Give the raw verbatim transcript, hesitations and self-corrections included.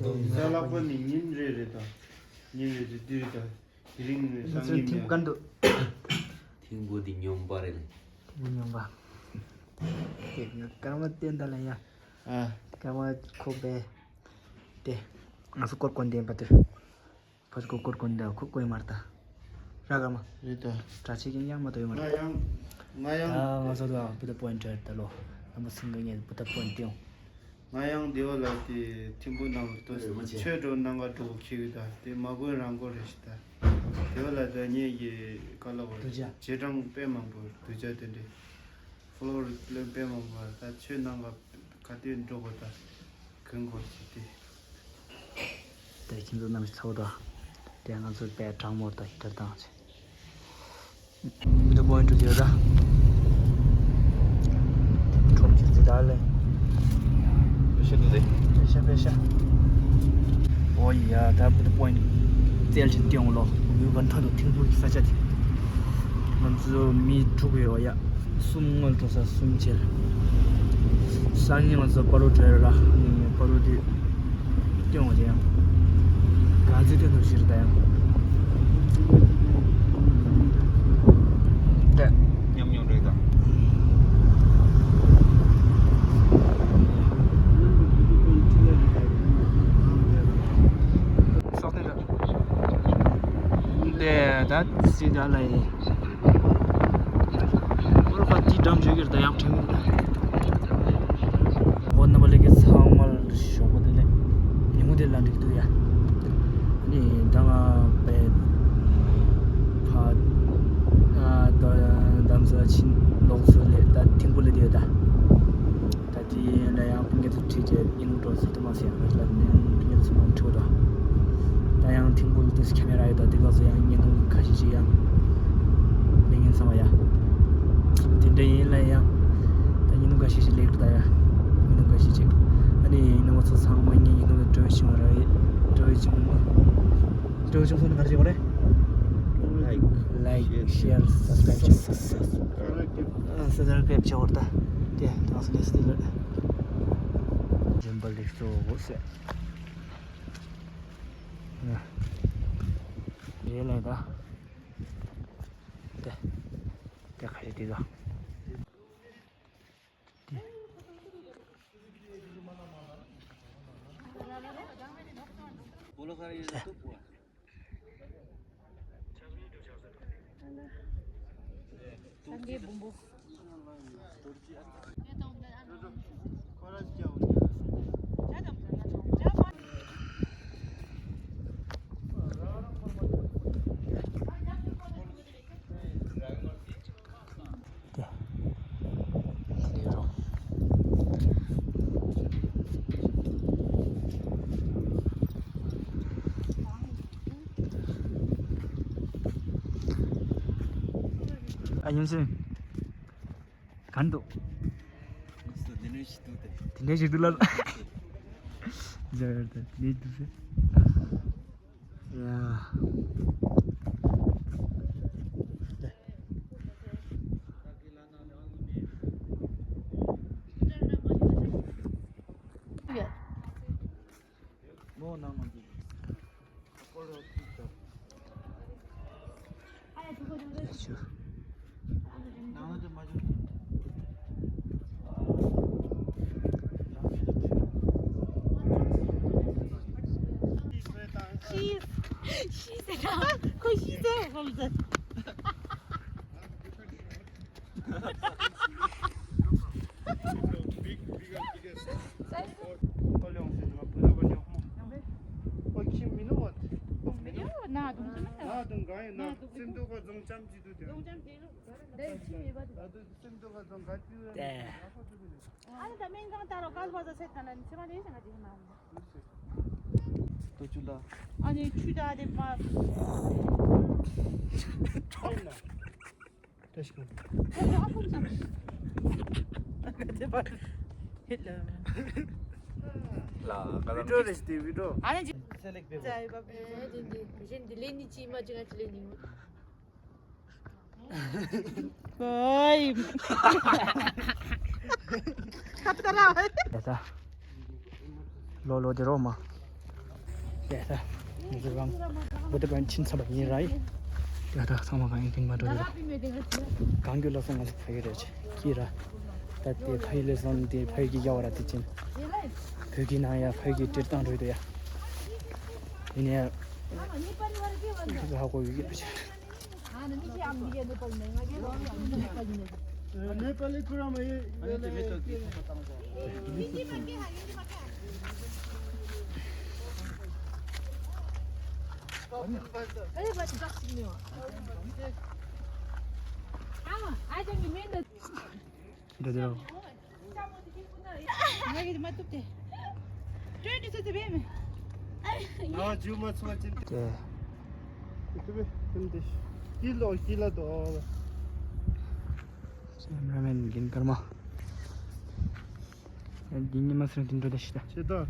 གཟའ་ལྷག་པ་ནི་ཉིན་རེ་རེ་དང་། ཉིན་རེ་རེ་དུས་རེ་དང་། དེ་རིང་ནས་སང་ཉིན་ནས། ཐིམ་ཕུག་ག་འདུག་ཐིམ་ཕུག་འདི་སྨྱོན་པ་རེད། སྨྱོན་པ། དེ་ང་སྐར་མ་བསྟན་ད་ལ་ཡ། ཨ། སྐར་མ་ཁོ་པས། དེ། ང་ཚོ་སྐོར་དགོན་དེ་ཡིན་པ་དེར། ཕ་གི་སྐོར་དགོན་དེ་ཁོ་བསྐོས་མ་རེད་ད། ར་ག་མ། རེད་ད། གྲྭ་ཆས་ཀྱང་ཡང་མ་གཏོགས་ཡོད་མ་རེད། ང་ཡང་། ང་ཡང་། ད་ང་ཚོ་ད་བུ་ད་པོ་ཡིན་ཊ་རེད་ད་ལོ། རྣམ་པ་ཚང་གི་ངས་བུ་ད་པོ་ཡིན་ཊ་ཡོང་། ང་ཡང་སྡེ་བ་ལ་དེ་ཐིམ་ཕུག་ནང་ལ་ཏོ་ཆོས་འགྲོ་གནང་ག་འགྲོ་གི་ཡོད་ད། དེ་མ་དགོན་རང་དགོན་རེད་ཤི་ད། སྡེ་བ་ལ་ད་ངེད་ཀྱི་ཀ་ལ་བ་རྗེས་འབྲང་དཔེ་མང་པོ་གདུལ་བྱ་དེ་འདྲས་ཕོ་ལོ་ཝར་ལོན་དཔེ་མང་པོ་ད་ཆོས་གནང་ག་ག་དུས་འགྲོ་ག་ད་གང་དགོས་ཀྱི་དེ། དེ་ཁྱིམ་ཚང་རྣམས་ཚོ་དང་། དེ་ང་ཚོ་དཔེ་གྲང་མོར་དང་ཧི་ཊར་བཏང་ཆེ། འདི་པོ་ཡིན་འགྲོ་རྒྱུ་ར། ཁྲོམ་གྱི་རྩི་དག་ལས། པེ་ཤ་འདུག་སྟེ། པེ་ཤ་པེ་ཤ། ཨོ་ཡ་ད་བུ་ད་པོ་ཡིན། རྩལ་ཆེན་སྟོན་ལོ། མུ་ག་མཐའ་དུ་ཐིམ་ཕུག་གི་ས་ཆ་དེ། ང་ཚོ་མི་དྲུག་ཡོད་ཡ། གསུམ་སྔོན་འགྲོ་ས་གསུམ་ཕྱིར། སང་ཉིན་ང་ཚོ་སྤ་རོ་བྲོས་ར། ཨ་ནི་སྤ་རོ་དེ་སྟོན་བ་དེ་ཡང་ག་ཚོད་སྟོན་ཐུབ་ཤེས་རེད་ད་ཡང་། དེ་ཉམས་མྱོང་རེད་ད། སོགས་དེ་འདྲ། དེ་ད་སི་ད་ལ་ཡིན། ཨོ་ཁ་ཏི་འགྲམ་བརྗོད་ཀྱི་རེད་ད་ཡང་ཁྲིམས་ཡིན་ད། ཨོ་རྣམ་པ་ལྷན་རྒྱས་ཚང་མར་ཞོགས་པ་བདེ་ལེགས། ཉིན་མོ་བདེ་ལ་འགྲིག་འདུག་ཡ། ཨ་ནི་ད་ང་པའི་ཕ་ཨ་ད་འདམ་ས་ཕྱིན་ལོག་སུ་ལས་ད་ཐིམ་ཕུག་ལ་བསྡད་ཡོད་ད། ད་དེ་ལ་ཡང་སྤུན་ཀྱག་ཚོ་ཁྲིད་བྱས་ཉིན་མོ་འགྲོ་ཟེར་དུ་མ་ཟེར་ཡང་ལ་ནས་སྤུན་ཀྱག་ཚོ་མ་འཁྲིད་དོ། ད་ཡང་ཐིམ་ཕུག་ཏུ་ཁྱ་མེ་ར་ཡོད་ད། དེ་ག་ཚོ་ཡང་ཉིན་མོ་ཁ་ཤས་ཤིག་ཡང་ལས་ངན་ཚང་བ་ཡ། དེ་འདྲ་ཡིན་ལ་ཡང་ད་ཉིན་མོ་ཁ་ཤས་ཤིག་ལས་ད་ཡ། ཉིན་མོ་ཁ་ཤས་ཤིག་ཨ་ནི་ཡིན་ན་ང་ཚོ་ཚང་མ་ངའི་ཉིན་མོ་འགྲོ་བཞིན་བ་ར་ཡོད། འགྲོ་བཞིན་བ་འགྲོ་བཞིན་སོང་ན་ག་རེ་བྱེད་དགོས་རེད། Like, share, subscribe བྱེད། Subscribe བྱེད་འོར་ད། དེ་དང་སུ་ལས་སུ་ལ་རིམ་པ་ལེགས་གཙོ་བོ་ཟེར། རེད་ལས་ད། དེ་དེ་ག་རེ་དེ་ད། ཨ་ཡིན་ཟིན། ག་འདུག་དེ་འདྲ་ཞིག་འདུག་ལ། ཟེར་དེ་འདྲ་འདུག་ཟེར། ཡ། མོ་ནང་མ་འདུག་ཤི་ཤི་ཟེར་ཁོ་ཤི་ཟེར་ཁོ་ཟེར། ཨ་ནི་ཆུ་དང་དེ་མ། ད་ཤི་གོ། ལ་ཀ་ལ་བི་ཌིའོ་རེད་དེ་བི་ཌིའོ། ཨ་ནི་ཅི། ཨེ་འདི་འདི་གཞན་འདི་ལེན་ནི་ཅི་མ་ཅི་ང་ཅི་ལེན་ནི། ཨོའི། ཁ་ཏ་ར། ད་ལོ་ལོ་དེ་རོ་མ། ཡ་ད། ང་ཚོ་རང་བོ་ཏི་པན་ཕྱིན་ཚར་བ་ཡིན་ར་ཡིན། ཡ་ད་ཚང་མ་གང་ཡིན་ཐེངས་མ་འགྲོ་རེད། གང་རྒྱུ་ལ་སོང་ང་ཚོ་ཕ་གི་རེད་ཀྱི་ར། ད་དེ་ཕ་གི་ལ་སོང་དེ་ཕ་གི་གི་ཡ་བ་ར་དེ་ཅན། བོད་ཀྱི་ནང་ཡ་ཕ་གི་སྤྲེལ་བཏང་འགྲོ་ཡི་འདུག་ཡ། ཡིན་ཡ། ཧ་གོ་ཡི་གི་རེད། नेपाली कुरा म Cameraman gin karma. Gin ni masra din do dashita. Cheda.